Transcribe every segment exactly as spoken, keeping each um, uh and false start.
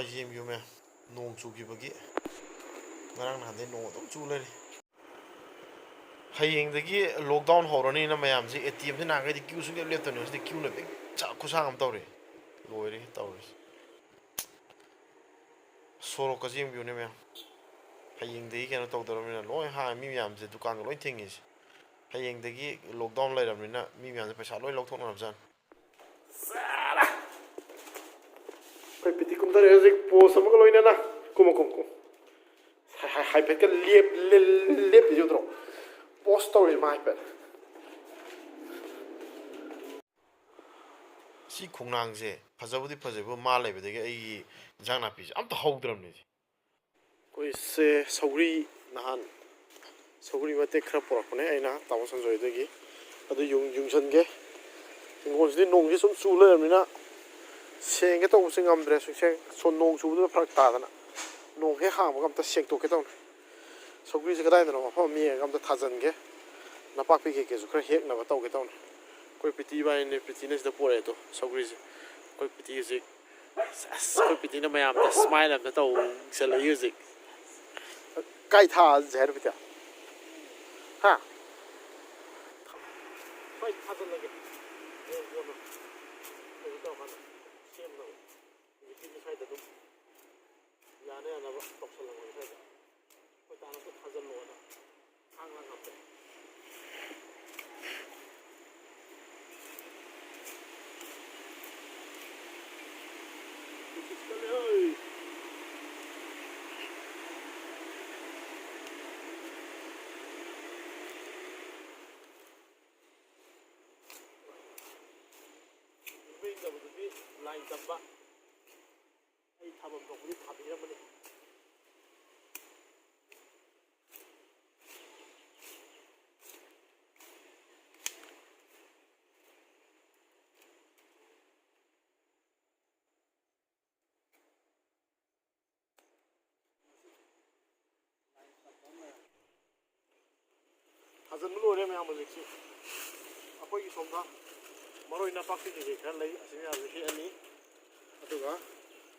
ꯌꯦꯡꯕꯤꯌꯨ ꯃꯌꯥꯝ, ꯅꯣꯡ ꯆꯨꯈꯤꯕꯒꯤ꯫ ꯉꯔꯥꯡ ꯅꯍꯥꯟꯗꯩ ꯅꯣꯡ ꯑꯗꯨꯝ ꯆꯨ ꯂꯩꯔꯦ꯫ ꯍꯌꯦꯡꯗꯒꯤ lockdown ꯍꯧꯔꯅꯤꯅ ꯃꯌꯥꯝꯁꯦ, ATMꯁꯦ ꯅꯍꯥꯟꯈꯩꯗꯤ queue ꯁꯨꯡꯂꯦꯞ ꯂꯦꯞꯇꯕꯅꯤ, ꯍꯧꯖꯤꯛꯇꯤ queueꯅ ꯕꯦꯛ ꯆꯥ ꯈꯨꯁꯥꯡ ꯑꯃ ꯇꯧꯔꯦ꯫ ꯂꯣꯏꯔꯦ ꯇꯧꯔꯤꯁꯦ꯫ ꯁꯣꯔꯣꯛꯀꯁꯦ ꯌꯦꯡꯕꯤꯌꯨꯅꯦ ꯃꯌꯥꯝ, ꯍꯌꯦꯡꯗꯒꯤ ꯀꯩꯅꯣ ꯇꯧꯗꯧꯔꯕꯅꯤꯅ ꯂꯣꯏ ꯍꯥꯡꯉꯦ, ꯃꯤ ꯃꯌꯥꯝꯁꯦ ꯗꯨꯀꯥꯟꯒ ꯂꯣꯏ ꯊꯤꯡꯉꯤꯁꯦ꯫ ꯍꯌꯦꯡꯗꯒꯤ lockdown ꯂꯩꯔꯕꯅꯤꯅ ꯃꯤ ꯃꯌꯥꯝꯁꯦ ꯄꯩꯁꯥ ꯂꯣꯏ ꯂꯧꯊꯣꯛꯅꯔꯕꯖꯥꯠꯅꯤ꯫ ꯑꯩꯈꯣꯏ ꯄꯤꯇꯤ ꯀꯨꯝꯊꯔꯦ ꯍꯧꯖꯤꯛ post ꯑꯃꯒ ꯂꯣꯏꯅꯅ꯫ ꯀꯨꯝꯃꯣ, ꯀꯨꯝ, ꯀꯨꯝ꯫ ꯍꯥꯏ-, ꯍꯥꯏ-, ꯍꯥꯏꯐꯦꯠꯀ ꯂꯦꯞ-, ꯂꯦꯞ-, ꯂꯦꯞꯄꯤꯁꯦ ꯎꯗ꯭ꯔꯣ? Post ꯇꯧꯔꯤ ꯃꯥ ꯍꯥꯏꯐꯦꯠ꯫ ꯁꯤ ꯈꯣꯡꯅꯥꯡꯁꯦ ꯐꯖꯕꯨꯗꯤ ꯐꯖꯩꯕꯨ, ꯃꯥ ꯂꯩꯕꯗꯒꯤ ꯑꯩꯒꯤ ꯏꯟꯖꯥꯡ ꯅꯥꯄꯤꯁꯦ ꯑꯝꯇ ꯍꯧꯗ꯭ꯔꯕꯅꯦ ꯁꯤ꯫ ꯑꯩꯈꯣꯏꯁꯦ ꯁꯧꯒ꯭ꯔꯤ, ꯅꯍꯥꯟ ꯁꯧꯒ꯭ꯔꯤ ꯃꯇꯦꯛ ꯈꯔ ꯄꯨꯔꯛꯄꯅꯦ ꯑꯩꯅ ꯇꯥꯃꯣ ꯁꯟꯖꯣꯏꯗꯒꯤ꯫ ꯑꯗꯨ ꯌꯨꯡ-, ꯌꯨꯡꯁꯟꯒꯦ꯫ ꯍꯤꯡꯒꯣꯜꯁꯤꯗꯤ ꯅꯣꯡꯁꯤ ꯁꯨꯝ ꯆꯨ ꯂꯩꯔꯕꯅꯤꯅ ꯁꯦꯡꯒꯦ ꯇꯧꯕꯁꯦ ꯉꯝꯗ꯭ꯔꯦ꯫ ꯁꯨꯡꯁꯦꯡ ꯁꯣ-, ꯅꯣꯡ ꯆꯨꯕꯗꯨꯗ ꯐꯔꯛ ꯇꯥꯗꯅ ꯅꯣꯡ ꯍꯦꯛ ꯍꯥꯡꯕꯒ ꯑꯝꯇ ꯁꯦꯡꯇꯣꯛꯀꯦ ꯇꯧꯅꯤ꯫ ꯁꯧꯒ꯭ꯔꯤꯁꯦ ꯀꯗꯥꯏꯗꯅꯣ ꯃꯐꯝ ꯑꯃ ꯌꯦꯡꯉꯒ ꯑꯝꯇ ꯊꯥꯖꯟꯒꯦ꯫ ꯅꯄꯥꯛꯄꯤ ꯀꯩꯀꯩꯁꯨ ꯈꯔ ꯍꯦꯛꯅꯕ ꯇꯧꯒꯦ ꯇꯧꯅꯤ꯫ ꯑꯩꯈꯣꯏ ꯄꯤꯇꯤ ꯏꯕꯥꯅꯤꯅꯦ, ꯄꯤꯇꯤꯅ ꯁꯤꯗ ꯄꯣꯔꯛꯑꯦ ꯑꯗꯣ ꯁꯧꯒ꯭ꯔꯤꯁꯦ꯫ ꯑꯩꯈꯣꯏ ꯄꯤꯇꯤ ꯍꯧꯖꯤꯛ, ꯑꯁ, ꯑꯩꯈꯣꯏ ꯄꯤꯇꯤꯅ ꯃꯌꯥꯝꯗ smile ꯑꯝꯇ ꯇꯧꯁꯜꯂꯛꯏ ꯍꯧꯖꯤꯛ꯫ ꯀꯥꯏ ꯊꯥꯁꯦ ꯍꯥꯏꯅꯣ ꯄꯤꯇꯤ? ꯍꯥ? ꯍꯣꯏ, ꯊꯥꯖꯜꯂꯒꯦ꯫ ꯍꯌꯦꯡ ꯀꯣꯟꯅ ꯀꯩꯅꯣ ꯇꯧꯔꯀꯥꯟꯗ ꯁꯦꯝꯅꯕ꯫ ꯍꯧꯖꯤꯛꯀꯤꯗꯤ ꯁ꯭ꯋꯥꯏꯗ ꯑꯗꯨꯝ ꯌꯥꯅ ꯌꯥꯅꯕ ꯇꯧꯁꯜꯂꯝꯃꯒꯦ ꯁ꯭ꯋꯥꯏꯗ꯫ ꯑꯩꯈꯣꯏ ꯇꯥꯅ ꯑꯝꯇ ꯊꯥꯖꯜꯂꯣꯅ ꯈꯥꯡ ꯂꯥꯡ ꯉꯝꯗ꯭ꯔꯦ꯫ ꯅꯨꯡꯁꯤꯠ ꯀꯜꯂꯦ ꯍꯣꯏ꯫ ꯅꯨꯄꯤ ꯏꯟꯗꯕꯗꯨꯗꯤ ꯂꯥꯏ ꯇꯝꯕ꯫ ꯑꯩ ꯊꯥꯐꯝ ꯊꯣꯛꯄꯗꯤ ꯊꯥꯕꯤꯔꯝꯃꯅꯤ꯫ ꯊꯥꯖꯤꯟꯕ ꯂꯣꯏꯔꯦ ꯃꯌꯥꯝ ꯍꯧꯖꯤꯛꯁꯤ꯫ ꯑꯩꯈꯣꯏꯒꯤ ꯁꯣꯝꯗ ꯃꯔꯣꯏ ꯅꯄꯥꯛꯄꯤ ꯀꯩꯀꯩ ꯈꯔ ꯂꯩ, ꯑꯁꯤ ꯃꯌꯥꯝꯁꯦ ꯍꯦꯛꯑꯅꯤ꯫ ꯑꯗꯨꯒ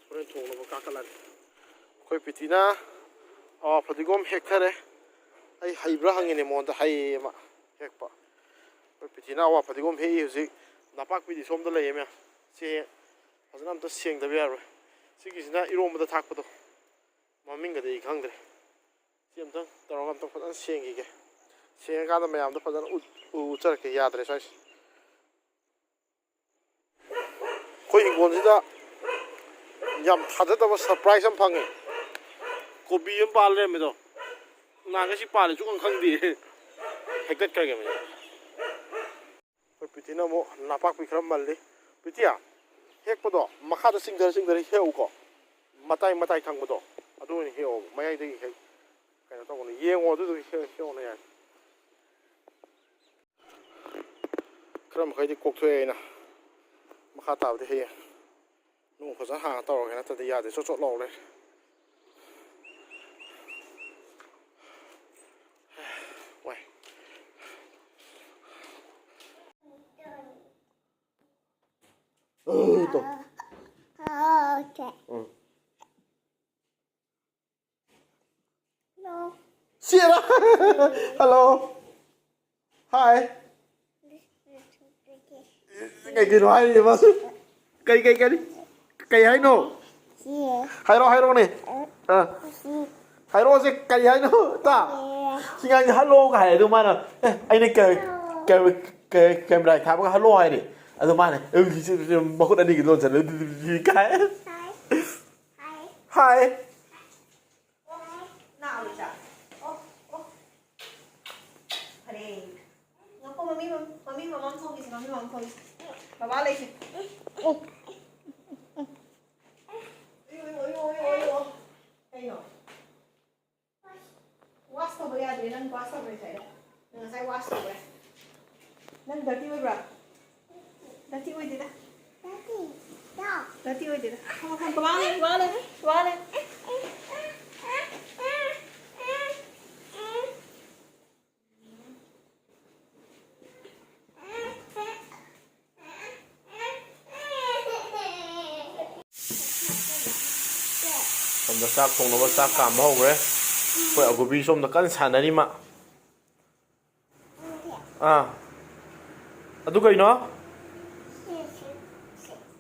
ꯍꯣꯔꯦꯟ ꯊꯣꯡꯅꯕ ꯀꯥꯈꯠꯂꯅꯤ꯫ ꯑꯩꯈꯣꯏ ꯄꯤꯇꯤꯅ ꯑꯋꯥ ꯐꯗꯤꯒꯣꯝ ꯍꯦꯛꯊꯔꯦ꯫ ꯑꯩ ꯍꯩꯕ꯭ꯔꯥ ꯍꯪꯉꯤꯅꯦ ꯃꯉꯣꯟꯗ, ꯍꯩꯌꯦ ꯃꯥ ꯍꯦꯛꯄ꯫ ꯑꯩꯈꯣꯏ ꯄꯤꯇꯤꯅ ꯑꯋꯥ ꯐꯗꯤꯒꯣꯝ ꯍꯦꯛꯏ ꯍꯧꯖꯤꯛ꯫ ꯅꯄꯥꯛꯄꯤꯗꯤ ꯁꯣꯝꯗ ꯂꯩꯌꯦ ꯃꯌꯥꯝ꯫ ꯁꯤ ꯐꯖꯅ ꯑꯝꯇ ꯁꯦꯡꯗꯕ ꯌꯥꯔꯣꯏ꯫ ꯁꯤꯒꯤꯁꯤꯅ ꯏꯔꯣꯝꯕꯗ ꯊꯥꯛꯄꯗꯣ, ꯃꯃꯤꯡꯒꯗꯤ ꯑꯩ ꯈꯪꯗ꯭ꯔꯦ꯫ ꯁꯤ ꯑꯝꯇꯪ ꯇꯧꯔꯒ ꯑꯝꯇꯪ ꯐꯖꯅ ꯁꯦꯡꯈꯤꯒꯦ꯫ ꯁꯦꯡꯉꯀꯥꯟꯗ ꯃꯌꯥꯝꯗ ꯐꯖꯅ ꯎꯠ-, ꯎ-, ꯎꯠꯆꯔꯛꯀꯦ꯫ ꯌꯥꯗ꯭ꯔꯦ ꯁ꯭ꯋꯥꯏꯁꯦ꯫ ꯑꯩꯈꯣꯏ ꯍꯤꯡꯒꯣꯜꯁꯤꯗ ꯌꯥꯝ ꯊꯥꯖꯗꯕ surprise ꯑꯃ ꯐꯪꯉꯦ꯫ ꯀꯣꯕꯤ ꯑꯃ ꯄꯥꯜ ꯂꯩꯔꯝꯃꯦꯗꯣ꯫ ꯅꯍꯥꯟꯒꯩ ꯁꯤ ꯄꯥꯜꯂꯤ ꯁꯨꯡꯈꯪ ꯈꯪꯗꯦ꯫ ꯍꯦꯛꯇꯠꯈ꯭ꯔꯒꯦ ꯃꯌꯥꯝ꯫ ꯑꯩꯈꯣꯏ ꯄ꯭ꯔꯤꯇꯤꯅ ꯑꯃꯨꯛ ꯅꯄꯥꯛꯄꯤ ꯈꯔ ꯃꯜꯂꯤ꯫ ꯄ꯭ꯔꯤꯇꯤ, ꯍꯦꯛꯄꯗꯣ ꯃꯈꯥꯗ ꯆꯤꯡꯊꯔ ꯆꯤꯡꯊꯔ ꯍꯦꯛꯎꯀꯣ꯫ ꯃꯇꯥꯏ ꯃꯇꯥꯏ ꯊꯪꯕꯗꯣ ꯑꯗꯨ ꯑꯣꯏꯅ ꯍꯦꯛꯑꯣ꯫ ꯃꯌꯥꯏꯗꯒꯤ ꯍꯦꯛ ꯀꯩꯅꯣ ꯇꯧꯒꯅꯨ꯫ ꯌꯦꯡꯉꯣ, ꯑꯗꯨꯗꯨꯒ ꯍꯦꯛ ꯍꯦꯛꯑꯣꯅ ꯌꯥꯏ꯫ ꯈꯔ ꯃꯈꯩꯗꯤ ꯀꯣꯛꯊꯣꯛꯑꯦ ꯑꯩꯅ꯫ ꯃꯈꯥ ꯇꯥꯕꯗꯤ ꯍꯌꯦꯡ ꯅꯣꯡ ꯐꯖꯅ ꯍꯥꯡꯉ ꯇꯧꯔꯒꯦ, ꯅꯠꯇ꯭ꯔꯗꯤ ꯌꯥꯗꯦ, ꯆꯣꯠ ꯆꯣꯠ ꯂꯥꯎ ꯂꯩꯔꯦ꯫ ꯋꯥꯏ꯫ ꯑ, ꯇꯧ꯫ ꯎꯝ꯫ ꯁꯤꯔꯥ꯫ ꯍꯜꯂꯣ꯫ ꯍꯥꯏ꯫ ꯀꯩ ꯀꯩꯅꯣ ꯍꯥꯏꯔꯤꯕ? ꯀꯩ, ꯀꯩ, ꯀꯔꯤ? ꯀꯩ ꯍꯥꯏꯅꯣ? ꯍꯥꯏꯔꯣ, ꯍꯥꯏꯔꯣꯅꯦ꯫ ꯑ꯫ ꯍꯥꯏꯔꯣꯁꯦ, ꯀꯔꯤ ꯍꯥꯏꯅꯣ? ꯇꯥ꯫ ꯁꯤ ꯉꯥꯡꯁꯦ ꯍꯜꯂꯣꯒ ꯍꯥꯏ, ꯑꯗꯨ ꯃꯥꯅ, "ꯑꯦ, ꯑꯩꯅ ꯀ-, ꯀ-, ꯀ-, camera ꯊꯥꯕꯒ ꯍꯜꯂꯣ ꯍꯥꯏꯔꯦ"꯫ ꯑꯗꯨ ꯃꯥꯅ, "ꯑꯦ, ꯃꯈꯨꯠ ꯑꯅꯤꯒꯤ ꯂꯣꯟꯁꯤꯜꯂꯦ", ꯀꯥꯏ꯫ ꯍꯥꯏ꯫ ꯐꯔꯦ꯫ ꯉꯥꯏꯈꯣ, ꯃꯃꯤ, ꯃꯃꯤ ꯃꯃꯥ ꯐꯣꯟꯒꯤꯁꯦ, ꯃꯃꯤ ꯃꯃꯥ ꯐꯣꯟꯒꯤꯁꯦ꯫ ꯕꯕꯥ ꯂꯩꯁꯦ꯫ ꯑꯣ꯫ ꯑꯌꯣ, ꯑꯌꯣ, ꯑꯌꯣ, ꯑꯌꯣ, ꯑꯌꯣ꯫ ꯀꯩꯅꯣ? Wash ꯇꯧꯕ ꯌꯥꯗ꯭ꯔꯦ, ꯅꯪ wash ꯇꯧꯕ꯭ꯔꯥ ꯉꯁꯥꯏꯗꯣ? ꯅꯪ ꯉꯁꯥꯏ wash ꯇꯧꯕ꯭ꯔꯥ? ꯅꯪ dirty ꯑꯣꯏꯕ꯭ꯔꯥ? Dirty ꯑꯣꯏꯗꯦꯗ꯫ Dirty ꯑꯣꯏꯗꯦꯗ꯫ ꯀꯃꯥꯏꯅ ꯂꯩ? ꯀꯃꯥꯏꯅ ꯂꯩ? ꯀꯃꯥꯏꯅ ꯂꯩ? ꯆꯥꯛ ꯊꯣꯡꯅꯕ ꯆꯥꯛ ꯀꯥꯝꯕ ꯍꯧꯈ꯭ꯔꯦ꯫ ꯑꯩꯈꯣꯏ ꯑꯒꯨꯕꯤ ꯁꯣꯝꯗ ꯀꯟꯅ ꯁꯥꯟꯅꯔꯤ ꯃꯥ꯫ ꯑꯥ꯫ ꯑꯗꯨ ꯀꯩꯅꯣ?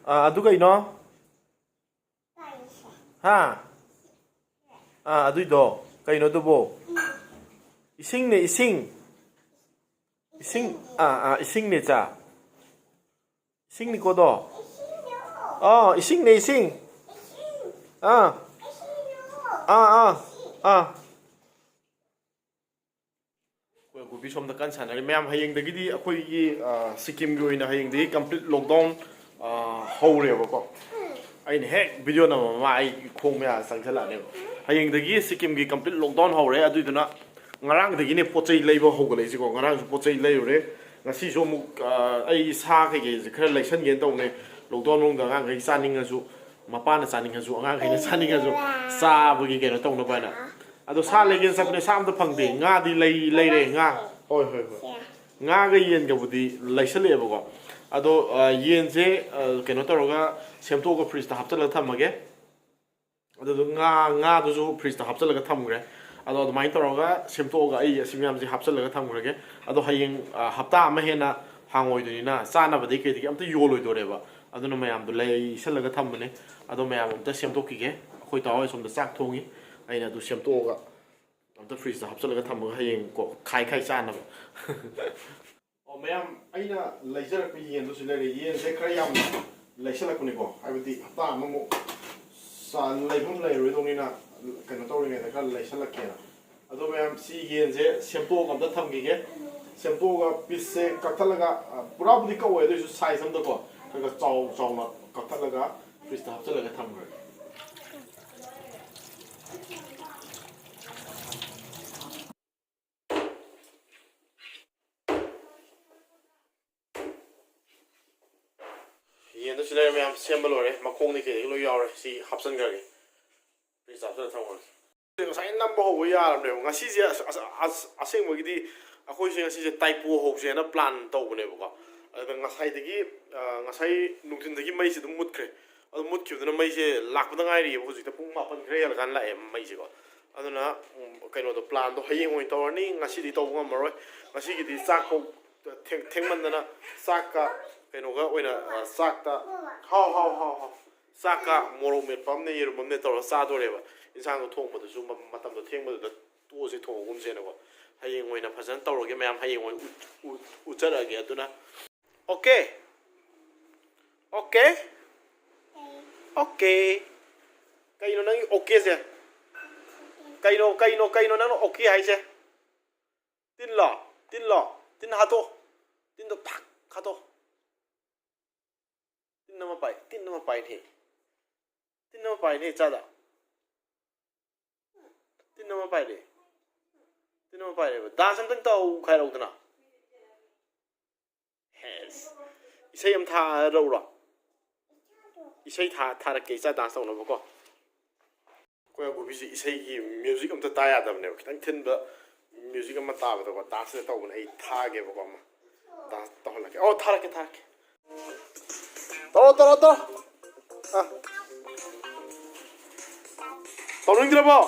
ꯑꯥ, ꯑꯗꯨ ꯀꯩꯅꯣ? ꯍꯥ? ꯑꯥ, ꯑꯗꯨꯏꯗꯣ ꯀꯩꯅꯣ ꯑꯗꯨꯕꯣ? ꯏꯁꯤꯡꯅꯦ, ꯏꯁꯤꯡ꯫ ꯏꯁꯤꯡ, ꯑꯥ, ꯑꯥ, ꯏꯁꯤꯡꯅꯦ ꯆꯥ꯫ ꯏꯁꯤꯡꯅꯤꯀꯣꯗꯣ꯫ ꯑꯥ, ꯏꯁꯤꯡꯅꯦ, ꯏꯁꯤꯡ꯫ ꯑꯥ꯫ ꯑꯥ, ꯑꯥ, ꯑꯥ꯫ ꯑꯩꯈꯣꯏ ꯑꯒꯨꯕꯤ ꯁꯣꯝꯗ ꯀꯟꯅ ꯁꯥꯟꯅꯔꯤ꯫ ꯃꯌꯥꯝ, ꯍꯌꯦꯡꯗꯒꯤꯗꯤ ꯑꯩꯈꯣꯏꯒꯤ, ꯑ, ꯁꯤꯛꯀꯤꯝꯒꯤ ꯑꯣꯏꯅ ꯍꯌꯦꯡꯗꯒꯤ complete lockdown, ꯑ, ꯍꯧꯔꯦꯕꯀꯣ꯫ ꯑꯩꯅ ꯍꯦꯛ video ꯅꯝꯃꯝꯃ ꯑꯩ ꯈꯣꯡ ꯃꯌꯥ ꯆꯪꯁꯤꯜꯂꯛꯑꯅꯦꯕ꯫ ꯍꯌꯦꯡꯗꯒꯤ ꯁꯤꯛꯀꯤꯝꯒꯤ complete lockdown ꯍꯧꯔꯦ꯫ ꯑꯗꯨꯏꯗꯨꯅ ꯉꯔꯥꯡꯗꯒꯤꯅꯦ ꯄꯣꯠ ꯆꯩ ꯂꯩꯕ ꯍꯧꯒꯠꯂꯛꯏꯁꯦꯀꯣ꯫ ꯉꯔꯥꯡꯁꯨ ꯄꯣꯠ ꯆꯩ ꯂꯩꯔꯨꯔꯦ꯫ ꯉꯁꯤꯁꯨ ꯑꯃꯨꯛ, ꯑ, ꯑꯩ ꯁꯥ ꯀꯩꯀꯩꯁꯦ ꯈꯔ ꯂꯩꯁꯟꯒꯦꯅ ꯇꯧꯕꯅꯦ꯫ Lockdown ꯃꯅꯨꯡꯗ ꯑꯉꯥꯡꯈꯩ ꯆꯥꯅꯤꯡꯉꯁꯨ, ꯃꯄꯥꯅ ꯆꯥꯅꯤꯡꯉꯁꯨ, ꯑꯉꯥꯡꯈꯩꯅ ꯆꯥꯅꯤꯡꯉꯁꯨ ꯆꯥꯕꯒꯤ ꯀꯩꯅꯣ ꯇꯧꯅꯕ ꯍꯥꯏꯅ꯫ ꯑꯗꯣ ꯁꯥ ꯂꯩꯒꯦꯅ ꯆꯠꯄꯅꯦ, ꯁꯥ ꯑꯝꯇ ꯐꯪꯗꯦ꯫ ꯉꯥꯗꯤ ꯂꯩ-, ꯂꯩꯔꯦ, ꯉꯥ꯫ ꯍꯣꯏ, ꯍꯣꯏ, ꯍꯣꯏ꯫ ꯉꯥꯒ ꯌꯦꯟꯒꯕꯨꯗꯤ ꯂꯩꯁꯜꯂꯛꯑꯦꯕꯀꯣ꯫ ꯑꯗꯣ, ꯑ, ꯌꯦꯟꯁꯦ, ꯑ, ꯀꯩꯅꯣ ꯇꯧꯔꯒ ꯁꯦꯝꯗꯣꯛꯑꯒ fridgeꯇ ꯍꯥꯞꯆꯜꯂꯒ ꯊꯝꯃꯒꯦ꯫ ꯑꯗꯨꯗꯣ ꯉꯥ, ꯉꯥꯗꯨꯁꯨ fridgeꯇ ꯍꯥꯞꯆꯜꯂꯒ ꯊꯝꯈ꯭ꯔꯦ꯫ ꯑꯗꯣ ꯑꯗꯨꯃꯥꯏꯅ ꯇꯧꯔꯒ ꯁꯦꯝꯗꯣꯛꯑꯒ ꯑꯩ ꯑꯁꯤ ꯃꯌꯥꯝꯁꯦ ꯍꯥꯞꯆꯜꯂꯒ ꯊꯝꯈ꯭ꯔꯒꯦ꯫ ꯑꯗꯣ ꯍꯌꯦꯡ, ꯑ, ꯍꯞꯇꯥ ꯑꯃ ꯍꯦꯟꯅ ꯍꯥꯡꯉꯣꯏꯗꯣꯏꯅꯤꯅ ꯆꯥꯅꯕꯗꯤ ꯀꯩꯗꯒꯤ ꯑꯝꯇ ꯌꯣꯜꯂꯣꯏꯗꯣꯔꯦꯕ꯫ ꯑꯗꯨꯅ ꯃꯌꯥꯝꯗꯣ ꯂꯩꯁꯜꯂꯒ ꯊꯝꯕꯅꯦ꯫ ꯑꯗꯣ ꯃꯌꯥꯝ ꯑꯝꯇ ꯁꯦꯝꯗꯣꯛꯈꯤꯒꯦ꯫ ꯑꯩꯈꯣꯏ ꯇꯥꯍꯣꯏ ꯁꯣꯝꯗ ꯆꯥꯛ ꯊꯣꯡꯉꯤ꯫ ꯑꯩꯅ ꯑꯗꯨ ꯁꯦꯝꯗꯣꯛꯑꯒ ꯑꯝꯇ fridgeꯇ ꯍꯥꯞꯆꯜꯂꯒ ꯊꯝꯃꯒ ꯍꯌꯦꯡ ꯀꯣ ꯈꯥꯏ ꯈꯥꯏ ꯆꯥꯅꯕ꯫ ꯑꯣ, ꯃꯌꯥꯝ, ꯑꯩꯅ ꯂꯩꯖꯔꯛꯄ ꯌꯦꯟꯗꯨꯁꯨ ꯂꯩꯔꯦ꯫ ꯌꯦꯟꯁꯦ ꯈꯔ ꯌꯥꯝꯅ ꯂꯩꯁꯜꯂꯛꯄꯅꯤꯀꯣ, ꯍꯥꯏꯕꯗꯤ ꯍꯞꯇꯥ ꯑꯃꯃꯨꯛ ꯆꯥ-, ꯂꯩꯐꯝ ꯂꯩꯔꯣꯏꯗꯧꯅꯤꯅ ꯀꯩꯅꯣ ꯇꯧꯔꯤꯉꯩꯗ ꯈꯔ ꯂꯩꯁꯜꯂꯛꯀꯦꯅ꯫ ꯑꯗꯣ ꯃꯌꯥꯝ, ꯁꯤ ꯌꯦꯟꯁꯦ ꯁꯦꯝꯗꯣꯛꯑꯒ ꯑꯝꯇ ꯊꯝꯈꯤꯒꯦ꯫ ꯁꯦꯝꯗꯣꯛꯑꯒ pieceꯁꯦ ꯀꯛꯊꯠꯂꯒ, ꯑ, ꯄꯨꯔꯥꯕꯨꯗꯤ ꯀꯛꯑꯣꯏ, ꯑꯗꯨ ꯑꯣꯏꯁꯨ size ꯑꯝꯗꯀꯣ ꯈꯔ ꯈꯔ ꯆꯥꯎ ꯆꯥꯎꯅ ꯀꯛꯊꯠꯂꯒ fridgeꯇ ꯍꯥꯞꯆꯜꯂꯒ ꯊꯝꯈ꯭ꯔꯒꯦ꯫ ꯌꯦꯟꯗꯣ ꯁꯤ ꯂꯩꯔꯦ ꯃꯌꯥꯝ, ꯁꯦꯝꯕ ꯂꯣꯏꯔꯦ, ꯃꯈꯣꯡꯗꯤ ꯀꯩꯗꯒꯤ ꯂꯣꯏ ꯌꯥꯎꯔꯦ꯫ ꯁꯤ ꯍꯥꯞꯆꯤꯟꯈ꯭ꯔꯒꯦ, fridgeꯇ ꯍꯥꯞꯆꯤꯜꯂ ꯊꯝꯈ꯭ꯔꯒꯦ꯫ ꯉꯁꯥꯏ ꯅꯝꯕ ꯍꯧꯕ ꯌꯥꯔꯕꯅꯦꯕ꯫ ꯉꯁꯤꯁꯦ ꯑꯁ-, ꯑꯁ-, ꯑꯁ-, ꯑꯁꯦꯡꯕꯒꯤꯗꯤ ꯑꯩꯈꯣꯏꯁꯦ ꯉꯁꯤꯁꯦ ꯇꯥꯏꯄꯣ ꯍꯧꯁꯦꯅ plan ꯇꯧꯕꯅꯦꯕꯀꯣ꯫ ꯑꯗꯨꯗ ꯉꯁꯥꯏꯗꯒꯤ, ꯑ, ꯉꯁꯥꯏ ꯅꯨꯡꯊꯤꯟꯗꯒꯤ ꯃꯩꯁꯦ ꯑꯗꯨꯝ ꯃꯨꯠꯈ꯭ꯔꯦ꯫ ꯑꯗꯨ ꯃꯨꯠꯈꯤꯕꯗꯨꯅ ꯃꯩꯁꯦ ꯂꯥꯛꯄꯗ ꯉꯥꯏꯔꯤꯑꯕ꯫ ꯍꯧꯖꯤꯛꯇ ꯄꯨꯡ ꯃꯥꯄꯟ ꯈꯔ ꯍꯦꯜꯂꯀꯥꯟꯗ ꯂꯥꯛꯑꯦ ꯃꯩꯁꯦꯀꯣ꯫ ꯑꯗꯨꯅ, ꯎꯝ, ꯀꯩꯅꯣꯗꯣ, planꯗꯣ ꯍꯌꯦꯡ ꯑꯣꯏꯅ ꯇꯧꯔꯅꯤ, ꯉꯁꯤꯗꯤ ꯇꯧꯕ ꯉꯝꯃꯔꯣꯏ꯫ ꯉꯁꯤꯒꯤꯗꯤ ꯆꯥꯛ ꯐꯥꯎ ꯊꯦꯡ-, ꯊꯦꯡꯃꯟꯗꯅ ꯆꯥꯛꯀ ꯀꯩꯅꯣꯒ ꯑꯣꯏꯅ, ꯑ, ꯆꯥꯛꯇ, ꯍꯥꯎ, ꯍꯥꯎ, ꯍꯥꯎ, ꯍꯥꯎ, ꯆꯥꯛꯀ ꯃꯣꯔꯣꯛ ꯃꯦꯠꯄ ꯑꯃꯅꯦ, ꯌꯦꯔꯨꯝ ꯑꯃꯅꯦ ꯇꯧꯔꯒ ꯆꯥꯗꯣꯔꯦꯕ꯫ ꯏꯟꯁꯥꯡꯗꯣ ꯊꯣꯡꯕꯗꯨꯁꯨ ꯃ-, ꯃꯇꯝꯗꯣ ꯊꯦꯡꯕꯗꯨꯗ ꯇꯣꯛꯑꯁꯤ, ꯊꯣꯡꯉꯒꯨꯝꯁꯦꯅꯀꯣ꯫ ꯍꯌꯦꯡ ꯑꯣꯏꯅ ꯐꯖꯅ ꯇꯧꯔꯒꯦ ꯃꯌꯥꯝ, ꯍꯌꯦꯡ ꯑꯣꯏꯅ ꯎ-, ꯎ-, ꯎꯠꯆꯔꯛꯑꯒꯦ꯫ ꯑꯗꯨꯅ, ꯑꯣꯀꯦ, ꯑꯣꯀꯦ, ꯑꯣꯀꯦ꯫ ꯀꯩꯅꯣ ꯅꯪꯒꯤ ꯑꯣꯀꯦꯁꯦ? ꯀꯩꯅꯣ, ꯀꯩꯅꯣ, ꯀꯩꯅꯣ ꯅꯪꯅ ꯑꯣꯀꯦ ꯍꯥꯏꯁꯦ? ꯇꯤꯟꯂꯣ? ꯇꯤꯟꯂꯣ? ꯇꯤꯟ ꯍꯥꯠꯇꯣꯛ꯫ ꯇꯤꯟꯗꯣ ꯐꯛ ꯍꯥꯠꯇꯣꯛ꯫ ꯇꯤꯟ ꯑꯃ ꯄꯥꯏ, ꯇꯤꯟ ꯑꯃ ꯄꯥꯏꯅꯦ꯫ ꯇꯤꯟ ꯑꯃ ꯄꯥꯏꯅꯦ, ꯏꯆꯥꯗ꯫ ꯇꯤꯟ ꯑꯃ ꯄꯥꯏꯔꯦ꯫ ꯇꯤꯟ ꯑꯃ ꯄꯥꯏꯔꯦꯕ꯫ Dance ꯑꯝꯇꯪ ꯇꯧꯈꯥꯏꯔꯛꯎꯗꯅ꯫ ꯍꯦꯁ꯫ ꯏꯁꯩ ꯑꯃ ꯊꯥꯔꯛꯎꯔꯣ? ꯏꯁꯩ ꯊꯥ-, ꯊꯥꯔꯛꯀꯦ, ꯏꯆꯥ dance ꯇꯧꯅꯕꯀꯣ꯫ ꯑꯩꯈꯣꯏ ꯑꯒꯨꯕꯤꯁꯤ ꯏꯁꯩꯒꯤ music ꯑꯝꯇ ꯇꯥ ꯌꯥꯗꯕꯅꯦꯕ꯫ ꯈꯤꯇꯪ ꯊꯤꯟꯕ music ꯑꯃ ꯇꯥꯕꯗꯀꯣ, danceꯁꯦ ꯇꯧꯕꯅꯦ꯫ ꯑꯩ ꯊꯥꯒꯦꯕꯀꯣ ꯑꯃ꯫ Dance ꯇꯧꯍꯜꯂꯛꯀꯦ꯫ ꯑꯣ, ꯊꯥꯔꯛꯀꯦ, ꯊꯥꯔꯛꯀꯦ꯫ ꯇꯧꯔꯣ, ꯇꯧꯔꯣ, ꯇꯧꯔꯣ꯫ ꯑ꯫ ꯇꯧꯅꯤꯡꯗ꯭ꯔꯕꯣ?